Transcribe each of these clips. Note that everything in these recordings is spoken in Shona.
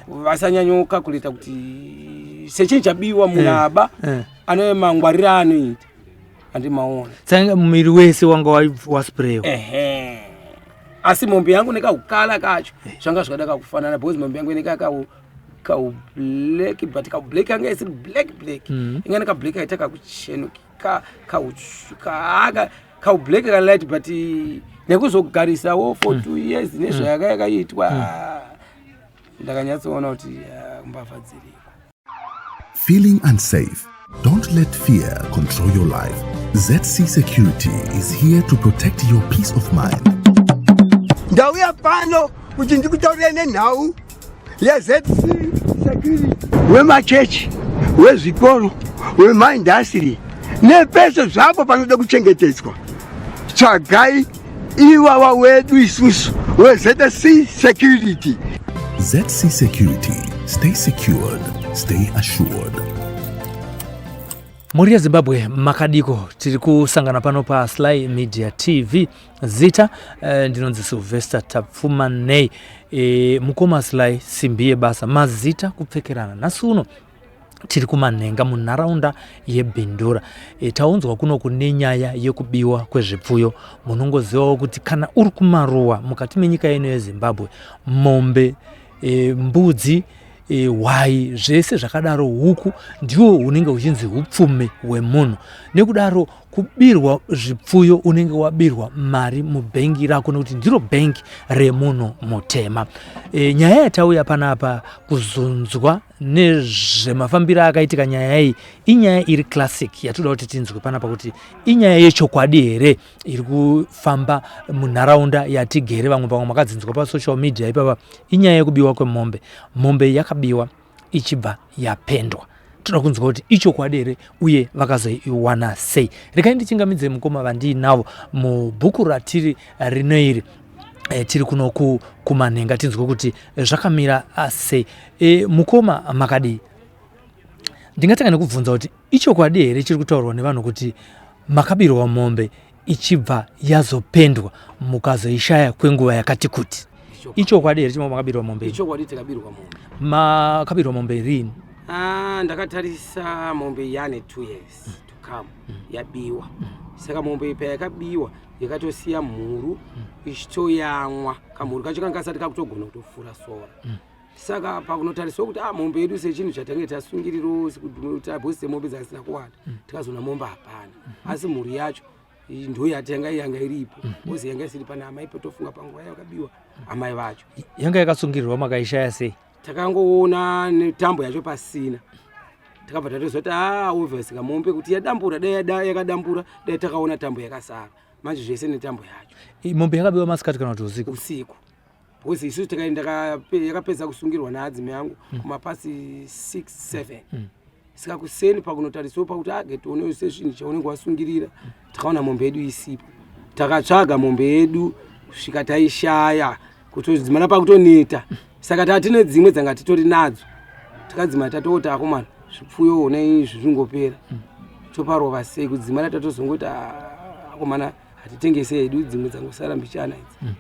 Vasanyanyokakuleta kuti sechinhu chabiwa munhu aba ane mangwariro aanoita, handimaona. Saka muviri wese wanga waspreyiwa? Ehe, asi mombe yangu nekaukala kacho zvanga zvakada kakufanana, because mombe yangu ine kakau kau black, but kau black yanga isiri black black. Inga neka black kaita kakuchenuka, kau black ka light, but nekuzogarisawo for 2 years nezvayaka yakaitwa, ndakanyatsoona kuti mbavha dziriko. Feeling unsafe? Don't let fear control your life. ZC Security is here to protect your peace of mind. Ndauya pano kuti ndikutaurire nenhau yeZC Security, wemachechi, wezvikoro, wemaindastry nepese zvapo panoda kuchengetedzwa. Tsvagai ivava wedu isusu weZC Security. ZC Security. Stay secured. Stay assured. Mhuri yeZimbabwe, makadiko? Tiri kusangana pano paSly Media TV. Zita ndinonzi Sylvester Tapfumanei. Mukoma Sly, simbi yebasa, mazita kupfekerana. Nhasi uno tiri kuManhenga, munharaunda yeBhindura. Taunzwa kuno kune nyaya yekubiwa kwezvipfuyo. Munongozivawo kuti kana uri kumaruwa mukati menyika ino yeZimbabwe, mombe, mbudzi, hwai, zvese zvakadaro, huku, ndiwo hunenge huchinzi upfumi hwemunhu. Nekudaro kubirwa zvipfuyo unenge wabirwa mari mubhengi rako, nekuti ndiro bhengi remunhu mutema. Nyaya yatauya panapa kuzonzwa nezvemafambiro akaitika nyaya iyi, inyaya iri classic yatoda kuti tinzwe panapa kuti inyaya yechokwadi here iri kufamba munharaunda yatigere. Vamwe pamwe makadzinzwa pasocial media ipapa. Inyaya yekubiwa kwemombe. Mombe yakabiwa ichibva yapendwa. Toda kunzwa kuti ichokwadi here uye vakazoiwana sei. Regai ndichingamidze mukoma vandiinavo mubhuku ratiri rino iri. Tiri kuno kuManhenga, tinzwe kuti zvakamira sei. Mukoma, makadii? Ndingatanga nekubvunza kuti ichokwadi here chiri kutaurwa nevanhu kuti makabirwa mombe ichibva yazopendwa, mukazoishaya kwenguva yakati kuti? Ichokwadi here chimo makabirwa mombe? Ichokwadi, tikabirwa mombe. Makabirwa mombe rini? Ah, ndakatarisa mombe yane 2 years to come yabiwa. Saka mombe ipa yakabiwa yakatosiya mhuru ichitoyamwa. Kamhuru kacho kanga kasati kakutogona kutofura sora. Saka pakunotariswa kuti mombe yedu sechinhu chatange tasungiriro bhosi semombe dzasina kuwanda, tikazoona mombe hapana, asi mhuru yacho ndo yatanga yanga iripo, bhosi yanga isiri pana amai. Potofunga panguva yakabiwa amai vacho. Yanga yakasungirirwa, makaishaya sei? Takangoona netambo yacho pasina. Takabva tatoziva kuti obvious kamombe kuti yadambura, dai yakadambura, dai takaona tambo yakasara. Manje zvese netambo yacho. Mombe yakabiwa masikati kana kuti usiku? Usiku, because isusu takaenda yakapedza kusungirwa naadzime yangu kumapasi 6 7. Saka kuseni pakunotariswa pakuti agetione sezvinhu chaunenge wasungirira, takaona mombe yedu isipo. Takatsvaga mombe yedu kusvika taishaya, kutodzimana pakutoneta. Saka tatine dzimwe dzanga titori nadzo, takadzima tatoti, "Akomana, zvipfuyo onai izvi zvingopera, toparova sei?" Kudzimana tatozongoti, "Ah, akomana, hatitengese hedu dzimwe dzangosara mbichana idzi."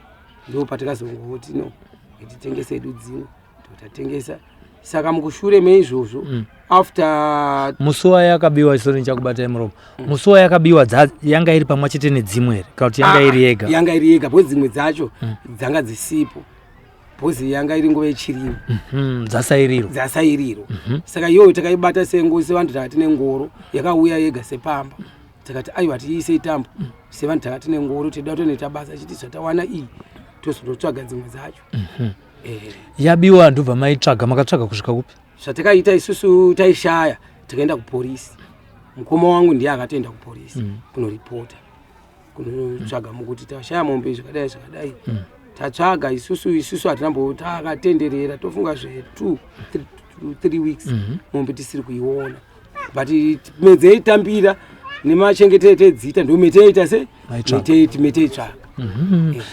Ndo patikazongoti, "No, hatitengese hedu dzimwe." Totatengesa. Saka mukushure meizvozvo, after Musi wayakabiwa, sorry, ndichakubatai muromo, musi wayakabiwa yanga iri pamwe chete nedzimwe here kana kuti yanga iri yega? Yanga iri yega, because dzimwe dzacho dzanga dzisipo, because yanga iri nguva yechirimo. Dzasairirwa. Dzasairirwa. Saka iyoyo takaibata sengo, sevanhu taka tine ngoro. Yakauya yega sepamba. Takati, "Aiwa, tiisei tambo." Sevanhu taka tine ngoro, tida kutonoita basa chiti zvatawana iyi tozototsvaga dzimwe dzacho. Yabiwa ndobva maitsvaga. Makatsvaga kusvika kupi? Zvatakaita isusu, taishaya, tikaenda kuporisi. Mukoma wangu ndiye akatoenda kuporisi kunoripota, kunotsvaga mukuti tashaya mombe zvakadai zvakadai. Tatsvaga isusu hatinambo, takatenderera, tofunga zve 2 3 weeks mombe tisiri kuiona, but medze itambira nemachengetero tedzita ndo mete yaita se Maitsvaga. Mete itsvaga.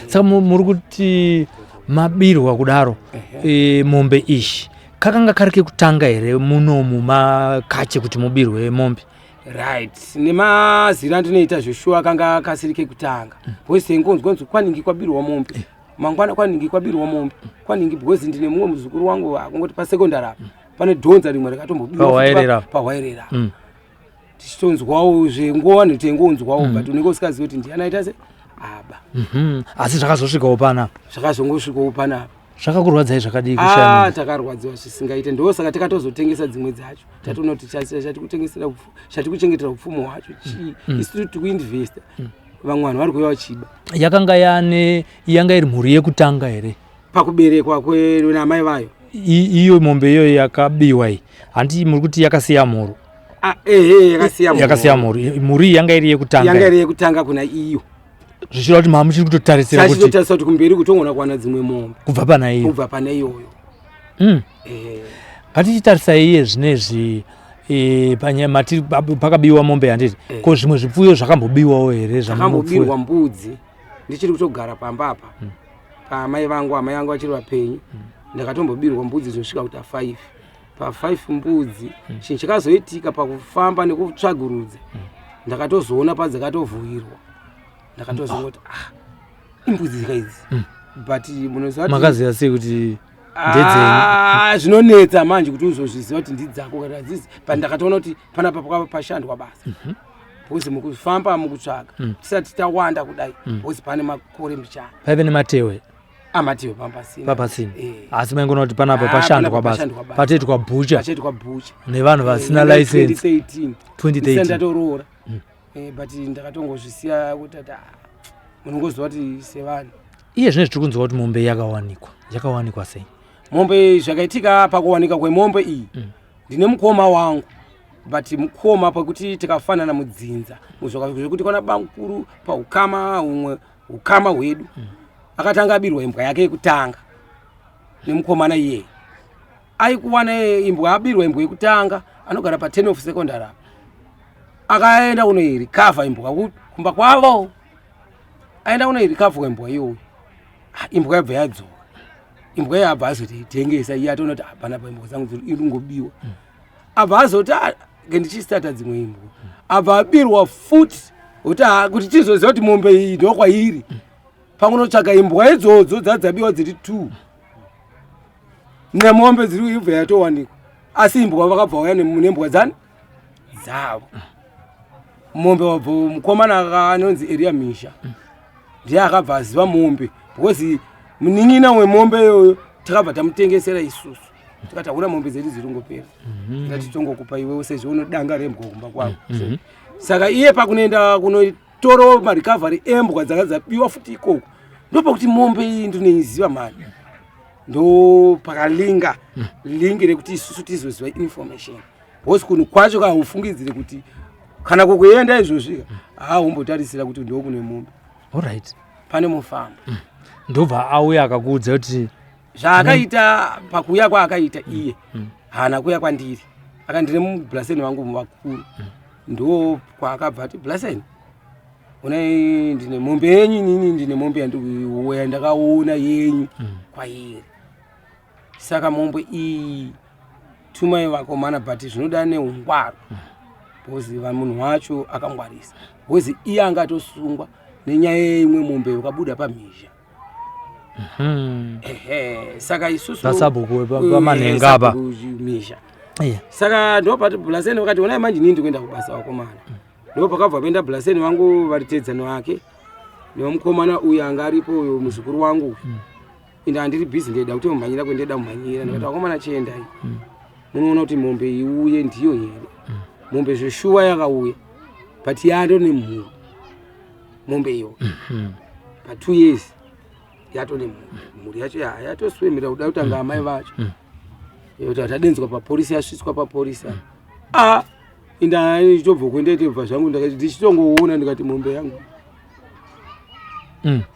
Saka muri kuti mabirwa kudaro mombe iyi, kakanga kari kekutanga here munomu makache kuti mubirwe mombe? Right, nemaziro andinoita, Joshua, kanga kasiri kekutanga, because sengonzwa nzi kwaningi kwabirwa mombe. Mangwana kwaningi kwabirwa mombe kwaningi, because ndine mumwe muzukuru wangu akungoti pasekondari apa pane dhonza rimwe rakatombobiwa. Pahwairera. Pahwairera. Tichitonzwawo zvenguva, ntengonzwawo, but unenge usikazivi kuti ndiani aita se aba. Asi zvakazosvikawo panapa? Zvakazongosvikawo panapa. Zvakakurwadzai zvakadii kushaya Ah, mombe? Takarwadziwa zvisingaite. Ndosaka takatozotengesa dzimwe dzacho. Tatoona kuti chatikuchengetera upfumo hwacho chii? Isu tiri tikuinvesta, vamwe vanhu vari kuuya vachiba. Yakanga yane, yanga iri mhuri yekutanga here? Pakuberekwa kwenamai vayo? Iyo mombe iyoyo yakabiwa iyi, handiti muri kuti yakasiya mhuru? Ah, ehe, yakasiya mhuru. Yakasiya mhuru. Mhuru iyi yanga iri yekutanga? Yanga iri yekutanga kuna iyo. Zvichireva kuti mamuchiri kutotarisira kuti Chachitotarisa kuti kumberi kutongona kuwana dzimwe mombe. Kubva pana iyo. Kubva pane iyoyo. Ehe. Ngatichitarisai iye zvinezvi, panyaya mati pakabiwa mombe, handiti? Ko zvimwe zvipfuyo zvakambobiwawo here? Zvakambobirwa mbudzi ndichiri kutogara pamba apa paamai vangu, amai vangu vachiri vapenyu. Ndakatombobirwa mbudzi dzinosvika kuita 5 pa5 mbudzi. Chinhu chakazoitika pakufamba nekutsvagurudza, ndakatozoona padzakatovhuirwa. Ndakatozongoti, "Ah, imbudzi ka idzi?" But munoziva kuti Makaziva sei kuti ndedzenyu? Ah, zvinonetsa manje kuti uzozviziva kuti ndidzako kana hadzisi, but ndakatoona kuti panapa pakava pashandwa basa, because mukufamba mukutsvaga tisati tawanda kudai, because pane makore mbichana. Paive nematewe? Amatewe pambasina. Papasina. Eh. Asi maingona kuti panapa Ah, pashandwa panapa basa. pashandwa basa. Patoitwa bhucha. Pachaitwa bhucha. Nevanhu vasina license. 2013. 2013. Ndisati ndatoroora. But ndakatongozvisiya kuti ati, ah, munongoziva kuti sevanhu. Iye zvinezvi tiri kunzwa kuti mombe yakawanikwa. Yakawanikwa sei? Mombe, zvakaitika pakuwanika kwemombe iyi, ndine mukoma wangu, but mukoma pakuti tikafanana mudzinza, zvekuti kwana bamukuru paukama humwe ukama hwedu, akatanga abirwa imbwa yake yekutanga nemukomana iyeye. Aikuwana imbwa, abirwa imbwa yekutanga, anogara pa10 of secondary apa. Akaenda kunoirecover imbwa kumba kwavo. Aenda kunoirecover imbwa iyoyo. Ah, imbwa yabva yadzoka. Imbwa iyo abva azoti itengesa iye, atoona kuti hapana pa imbwa dzangu dziri ingobiwa. Abva azoti, "Ah, ke ndichistarta dzimwe imbwa." Abva abirwa futi kuti, ah, kuti tizoziva kuti mombe iyi ndokwairi, pakunotsvaga imbwa idzodzo dzadzabiwa dziri two nemombe dziri, ibva yatowanikwa. Asi imbwa vakabva vauya nembwa dzani dzavo. Mombe wabva mukomana anonzi Eria Misha ndiye akabva aziva mombe, because munin'ina wemombe iyoyo takabva tamutengesera isusu. Tikati hauna mombe dzedu dziri ngopera, tikati tongokupa iwewe sezvo unodanga rembwa kumba kwako. Saka iye pakunoenda kunotorawo marecovery embwa dzanga dzabiwa futi ikoko, ndopakuti mombe iyi ndinoiziva mani. Ndo pakalinga link rekuti isusu tizoziva information, because kunhu kwacho kaufungidzire kuti kana kukuenda izvozvi haumbotarisira kuti ndokune mombe. Pane mufambo. Ndobva auya akakuudza kuti Zvaakaita pakuuya kwaakaita iye, haana kuuya kwandiri, akandire mublaseni vangu vakuru. Ndo kwaakabva ati, "Blaseni, unai ndine mombe yenyu, inini ndine mombe yandakaona yenyu kwairi. Saka mombe iyi tumai vakomana, but zvinoda neungwaru, because munhu wacho akangwarisa, because iye anga atosungwa nenyaya yeimwe mombe yakabuda pamhizha." Ehe, saka isusu Pasabhuku pamanhenga apa. Sabhuku mhizha. Saka ndopati bhulaseni vakati, "Onai manje, inini ndikuenda kubasa, vakomana." Ndo pakabva paenda bhulaseni vangu varitedzano vake nemukomana uyu anga aripo, uyu muzukuru wangu uyu. Ende handiri busy, ndeda kutomhanyira kwendeda kumhanyira. Ndikati, "Vakomana, chiendai munoona kuti mombe iuye ndiyo here." Mombe zveshuwa yakauya, but yato nemhuru mombe iyo. Pa2 years yato nemhuru. Mhuri yacho yatoswemera kuda kutanga amai vacho yoti tadenzwa papolisi, yasvitswa papolisi. A, inda ichitobva kuendetebva zvangu, ndakati ndichitongoona, ndikati mombe yangu.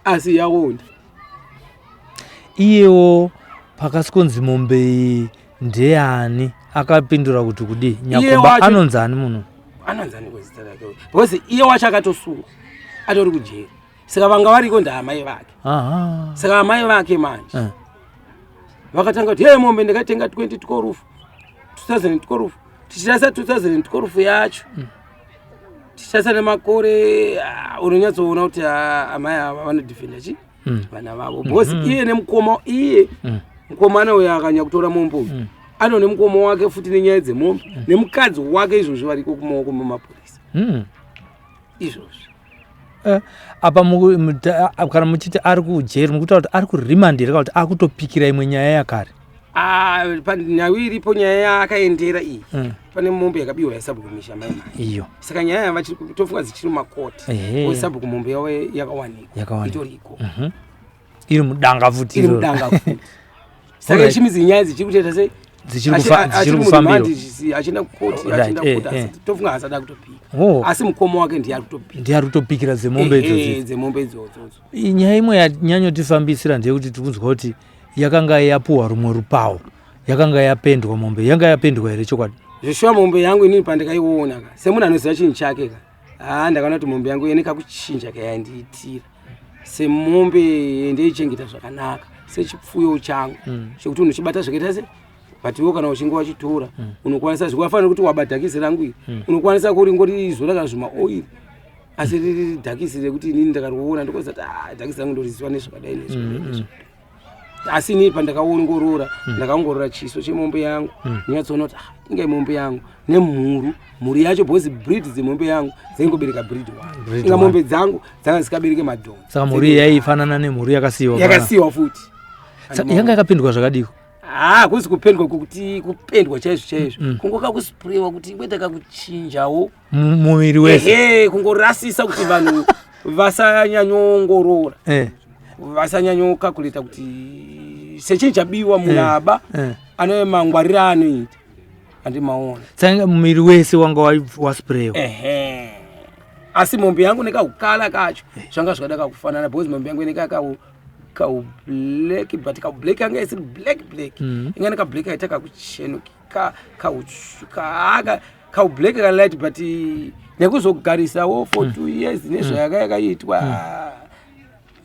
Asi yaonda. Iyewo pakasikonzi mombe iyi ndeyani, akapindura kuti kudii? Iye Nyakuba wacho anonzi ani munhu? Anonzi ani kwezita rake? Because iye wacho akatosungwa, atori kujeri, saka vanga variko ndaamai vake. Saka amai vake manje vakatanga kuti, "Hey, mombe ndakatenga 2012, 2012." Tichirasa 2012 yacho, tichirasa nemakore, ah, unonyatsoona kuti, ah, amai ava vanodefenda chi Vana vavo, because iye nemukoma, iye mukomana uyo akanya kutora mombe uyu, ano nemukoma wake futi nenyaya dzemombe, nemukadzi wake. Izvozvi variko kumaoko memapurisa. Izvozvi. Apa kana muchiti ari kujeri, mukutaura kuti ari kuremand here, kana kuti akutopikira imwe nyaya yakare? Ah, panhau iripo, nyaya yaakaendera iyi, pane mombe yakabiwa yasabhuku misha mai mai. Iyo. Saka nyaya yavachiri tofunga dzichiri mumakoti. Sabhuku mombe yavo yakawanikwa. Yakawanikwa. Itoriko. Iri mudanga futi Iri iroro. mudanga futi. Saka ichimizi nyaya dzichiri kutoita sei? Dzichiri Achiri kufambirwa. muremand, achienda kukoti, achienda kukoti, asi tofunga asada kutopika. Asi mukoma wake ndiye ari kutopika. Ndiye ari kutopikira dzemombe idzodzi. Dzemombe idzodzodzo. Nyaya imwe yanyanyotifambisira ndeyekuti tiri kunzwa kuti yakanga yapuhwa rumwe rupawo, yakanga yapendwa. Mombe yanga yapendwa here chokwadi? Zveshuwa, mombe yangu inini pandakaiona ka, semunhu anoziva chinhu chake ka, haa, ndakaona kuti mombe yangu ine kakuchinja kayandiitira. Semombe ndeichengeta zvakanaka sechipfuyo changu, chekuti unochibata zvakaita se, but iwo kana uchinge wachitora, unokwanisa zvikafanira kuti waba dhakisi rangu iri, unokwanisa kuringorizora kana zvimaoiri, asi riri dhakisi rekuti inini ndakariona ndikoza kuti, "Ah, dhakisi rangu ndoriziva nezvakadai, nezvakadai, nezvakadai." Asi inini pandakaongorora, ndakaongorora chiso chemombe yangu, ndinyatsona kuti, ah, inga mombe yangu nemhuru, mhuru yacho, because breed dzemombe yangu dzaingobereka breed one. Breed Inga one. mombe dzangu dzanga dzisikabereke madhonza. Saka mhuru iyi yaifanana nemhuru yakasiyiwa Yakasiyiwa futi. Saka yanga yakapendwa zvakadiko? Ha, kuzi kupendwa kwekuti kupendwa chaizvo chaizvo, kungoka kusprewa kuti kwete kakuchinjawo Muviri wese. Ehe, kungorasisa kuti vanhu vasanyanyoongorora, vasanyanyokakuleta kuti sechinhu chabiwa, munhu aba ane mangwariro aanoita, handimaona. Saka muviri wese wanga wasprewa. Ehe, asi mombe yangu nekaukala kacho zvanga zvakada kakufanana, because mombe yangu ine kau kau black, but kau black yanga isiri black black. Inga neka black kaita kakuchenuka, kau kau black ka light, but nekuzogarisawo for 2 years nezvayaka yakaitwa,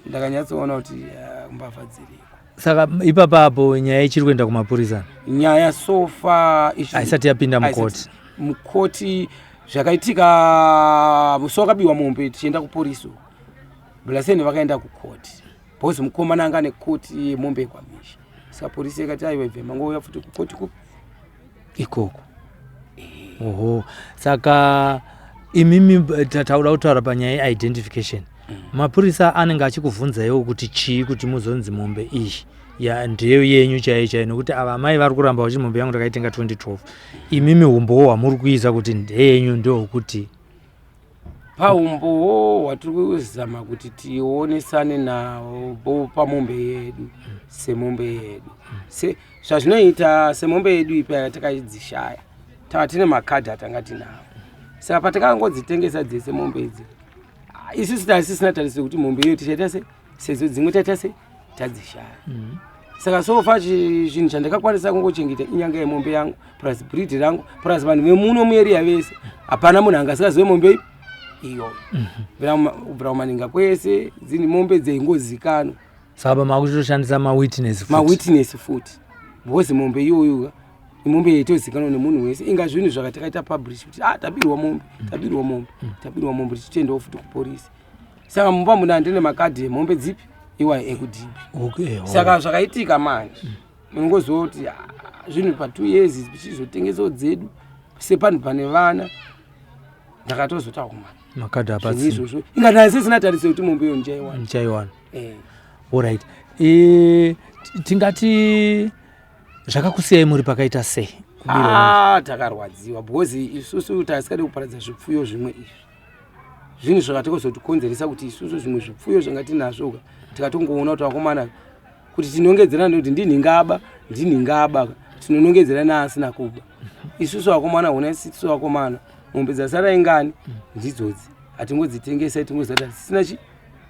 ndakanyatsoona kuti, ah, mbavha dziriko. Saka ipapapo nyaya ichiri kuenda kumapurisa? Nyaya so far Haisati yapinda mukoti. Mukoti zvakaitika musi wakabiwa mombe, tichienda kuporisi uko, blaseni vakaenda kukoti because mukomana anga nekoti yemombe yekwamisha. Saka polisi yakati, "Aiwa, ibve mangouya futi kukoti kupi?" Ikoko. Oho, saka imimi tauda kutaura panyaya yeidentification. Mapurisa anenge achikubvunzaiwo kuti chii kuti muzonzi mombe iyi ya ndeyo yenyu chaiyo chaiyo? Nokuti ava amai vari kuramba vachiti mombe yangu ndakaitenga 2012. Imimi umbowo hwamuri kuisa kuti ndeyenyu ndewokuti? Paumbowo hwatiri kuzama kuti tionesane navo pamombe yedu, semombe yedu, se zvazvinoita semombe yedu ipa takaidzishaya, tava tine makadhi atanga tinawo. Saka patakangodzitengesa dzese mombe idzi, ah, isusu tasisina tarisiro kuti mombe iyoyo tichaita se, sezvo dzimwe taita se tadzishaya. Saka so far chinhu chandakakwanisa kungochengeta inyanga yemombe yangu plus breed rangu, plus vanhu vemuno muarea vese, hapana munhu angasingazive mombe iyoyo. Kubvira kumaninga kwese dzini mombe dzaingozikanwa. Saka pamakuchitoshandisa mawitness futi. Mawitness futi, because mombe iyoyo imombe yaitozikanwa nemunhu wese. Inga zvinhu zvakatakaita publish kuti, ah, tabirwa mombe, tabirwa mombe, tabirwa mombe, tichitendawo futi kuporisi. Saka mumba muna handine makadhi emombe dzipi iwai ekudhibi. Saka zvakaitika manje, unongoziva kuti, ah, zvinhu pa2 years tichizotengesawo dzedu sepanhu pane vana, ndakatozotauma Makadhi zvinhu apatsi. Izvozvo inga ndasisina tarisiro kuti mombe iyo ndichaiwana. Ndichaiwana. Alright, tingati zvakakusiyai muri pakaita sei kubirwa mombe? Ah, takarwadziwa because isusu tasikade kuparadza zvipfuyo zvimwe. Izvi zvinhu zvakatozotikonzeresa kuti isusu zvimwe zvipfuyo zvanga tinazvo ka, tikatongoona kuti vakomana, kuti tinongedzera nekuti ndinhingaba, ndinhingaba, tinonongedzera neasina kuba. Isusu vakomana, hona, isusu vakomana, mombe dzasara ingani ndidzodzi, hatingodzitengesa, tingoziva kuti hatisina chi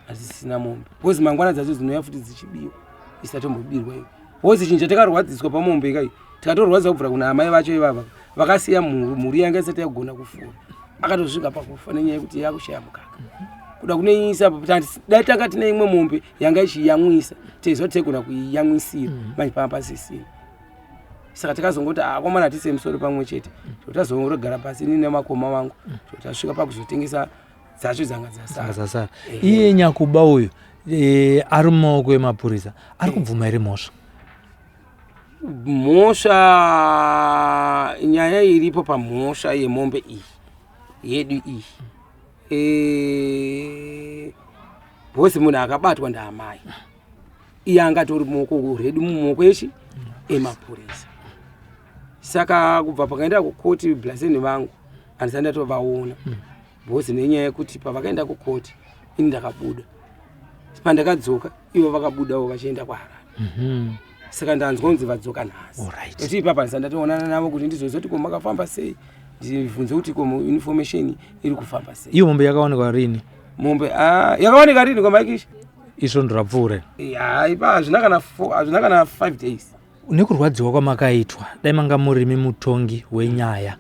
hatisisina mombe, because mangwana dzacho dzinouya futi dzichibiwa, isatombobirwa iyo. Because chinhu chatakarwadziswa pamombe kai, tikatorwadza kubvira kuna amai vacho ivava vakasiya mhuru, mhuru yanga isati yagona kufura, akatosvika pakufa nenyaya yekuti yakushaya mukaka kuda kunoisa. Dai tanga tine imwe mombe yanga ichiyamwisa, teiziva taigona kuiyamwisira, manje panga pasisina. Saka takazongoti, akomana, hatise musoro pamwe chete, tazongogara pasi ini nemakoma vangu, tasvika pakuzotengesa dzacho dzanga dzasara. Dzasara. Iye nyakuba uyu E, ari mumaoko emapurisa, ari kubvuma here mhosva? Mhosva, nyaya iripo pamhosva yemombe iyi yedu iyi, because munhu akabatwa ndaamai, iye angatori mumaoko redu, mumaoko echi emapurisa. Saka kubva pakaenda kukoti blaseni vangu, handisati ndatovaona, because nenyaya yekuti pavakaenda kukoti ini ndakabuda, pandakadzoka ivo vakabudawo vachienda kuHarare. Saka ndanzwa kunzi vadzoka nhasi. Eti ipapa ndisati ndatoonana navo kuti ndizozoti ko makafamba sei, ndibvunze kuti ko information iri kufamba sei. Iyo mombe yakawanikwa rini? Mombe, ah, yakawanika rini kwamaikisha? Isvondo rapfuura. Ipa hazvina kana 4, hazvina kana 5 days. Nekurwadziwa kwamakaitwa, dai manga murimi mutongi wenyaya,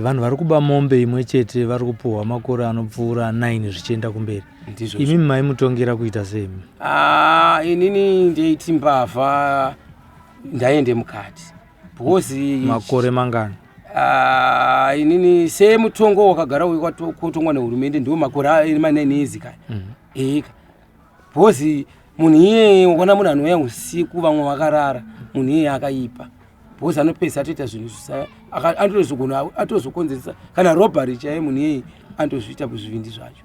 vanhu vari kuba mombe imwe chete vari kupuhwa makore anopfuura 9 zvichienda kumberi. Ndizvo. Imi maimutongera kuita sei? Ah, inini ndeiti mbavha ndaende mukati because Makore mangani? Ah, inini semutongo wakagara kotongwa nehurumende ndiwo makore ma9 years kaya. Eka, because munhu iyeye, ukaona munhu anouya usiku vamwe vakarara, munhu iyeye akaipa, because anopedzisa atoita zvinhu anotozogona atozokonzeresa kana robbery chaiye. Munhu iyeye anotozviita kuzvivindi zvacho.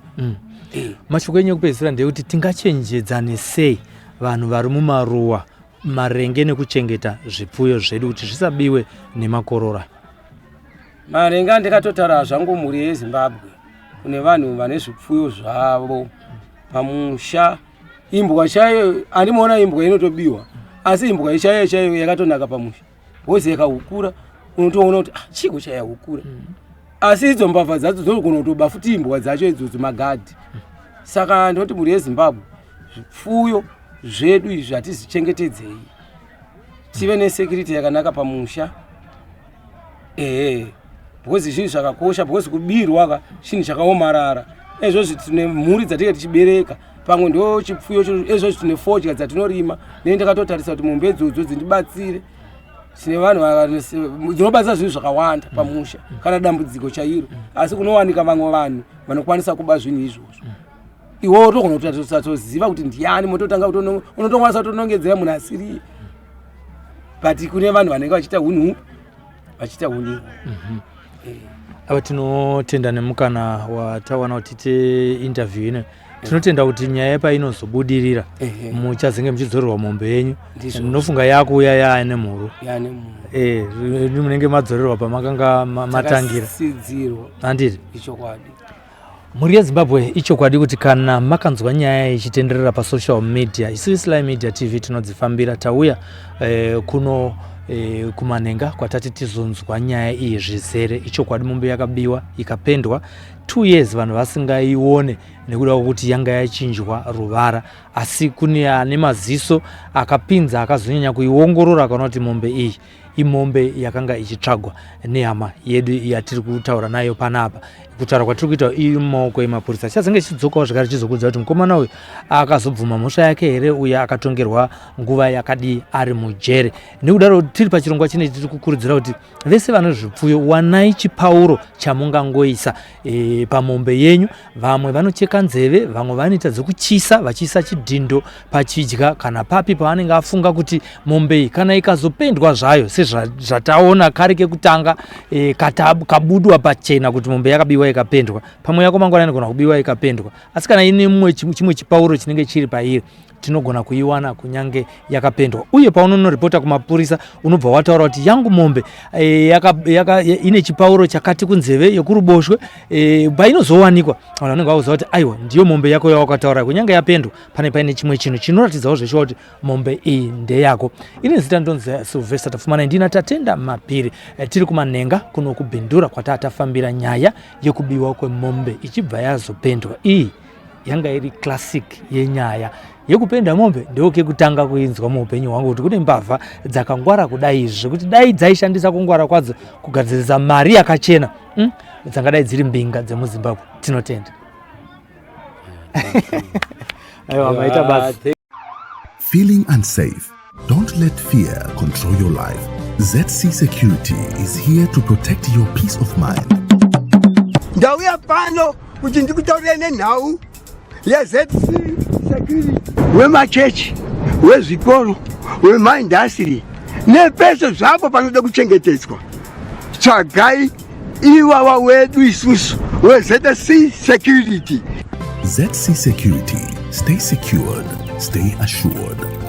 Mashoko enyu ekupedzisira ndeyekuti tingachenjedzane sei vanhu vari mumaruwa maringe nekuchengeta zvipfuyo zvedu kuti zvisabiwe nemakorora? Maringe andikatotaura zvangu, mhuri yeZimbabwe, kune vanhu vane zvipfuyo zvavo pamusha, imbwa chaiyo, handimuona imbwa inotobiwa, asi imbwa chaiyo chaiyo yakatonaka pamusha because yakahukura unotoona kuti, ah, chiko chayahukura? Asi idzo mbavha dzacho dzinogona kutoba futi imbwa dzacho idzodzo, magadhi. Saka ndinoti mhuri yeZimbabwe, zvipfuyo zvedu izvi hatizichengetedzei, tive nesecurity yakanaka pamusha, ehe, because zvinhu zvakakosha, because kubirwa ka chinhu chakaomarara. Ezvozvi tine mhuri dzatinge tichibereka, pamwe ndo chipfuyo. Ezvozvi tine fodya dzatinorima, nei ndakatotarisa kuti mombe idzodzo dzindibatsire. Tine vanhu dzinobatsira zvinhu zvakawanda pamusha kana dambudziko chairo, asi kunowanika vamwe vanhu vanokwanisa kuba zvinhu izvozvo. Iwewo togona kutatoziva kuti ndiani, mototanga unotokwanisa kutonongedzera munhu asiriye, but kune vanhu vanenge vachiita unhu, vachiita unhu. Ava tinotenda nemukana watawana kuti tiite interview ino. Tinotenda kuti nyaya painozobudirira, muchazenge muchidzorerwa mombe yenyu. Ndizvo. Ndinofunga yakuuya yaane mhuru. Yaane mhuru. Munenge madzorerwa pamakanga matangira. Takasidzirwa. Handiti? Ichokwadi. Mhuri yeZimbabwe, ichokwadi kuti kana makanzwa nyaya ichitenderera pasocial media, isu Sly Media TV tinodzifambira. Tauya kuno kuManhenga kwatati tizonzwa nyaya iyi zvizere. Ichokwadi, mombe yakabiwa ikapendwa, 2 years vanhu vasingaione nekuda kwekuti yanga yachinjwa ruvara, asi kune ane maziso akapinza akazonyanya kuiongorora, akaona kuti mombe iyi imombe yakanga ichitsvagwa nehama yedu yatiri kutaura nayo panapa. Kutaura kwatiri kuita, iri mumaoko emapurisa. Chazenge chichidzokawo zvekare chizokuudza kuti mukomana uyu akazobvuma mhosva yake here, uye akatongerwa nguva yakadii ari mujere. Nekudaro tiri pachirongwa chinechi tiri kukurudzira kuti vese vane zvipfuyo, wanai chipauro chamungangoisa pamombe yenyu. Vamwe vanocheka nzeve, vamwe vanoita dzekuchisa, vachiisa chidhindo pachidya kana papi pavanenge afunga kuti mombe iyi kana ikazopendwa zvayo, sezvataona kare kekutanga, kabudwa pachena kuti mombe yakabiwa ikapendwa, pamwe yako mangwana inogona kubiwa ikapendwa. Asi kana ine mumwe chimwe chipauro chinenge chiri pairi, tinogona kuiwana kunyange yakapendwa. Uye paunonoripota kumapurisa, unobva wataura kuti yangu mombe ine chipauro chakati kunzeve yekuruboshwe. Painozowanikwa, vanhu vanenge vakuziva kuti aiwa, ndiyo mombe yako yawakataura. Kunyange yapendwa, pane paine chimwe chinhu chinoratidzawo zveshuwa kuti mombe iyi ndeyako. Ine zita ndonzi Sylvester Tapfumanai, ndina Tatenda Mapiri. Tiri kuManhenga kuno kuBindura kwataa tafambira nyaya yekubiwa kwemombe ichibva yazopendwa. Iyi yanga iri classic yenyaya yekupenda mombe. Ndokekutanga kuinzwa muupenyu hwangu kuti kune mbavha dzakangwara kudai izvi, zvekuti dai dzaishandisa kungwara kwadzo kugadzirisa mari yakachena, Dzangadai dziri mbinga dzemuZimbabwe. Tinotenda. Aiwa, maita basa. Feeling unsafe? Don't let fear control your life. ZC Security is here to protect your peace of mind. Ndauya pano kuti ndikutaurire nenhau yeZC Security. Security wemachechi, wezvikoro, wemaindastiri nepese zvapo panoda kuchengetedzwa, tsvagai ivava wedu isusu weZC Security. ZC Security. Stay secured. Stay assured.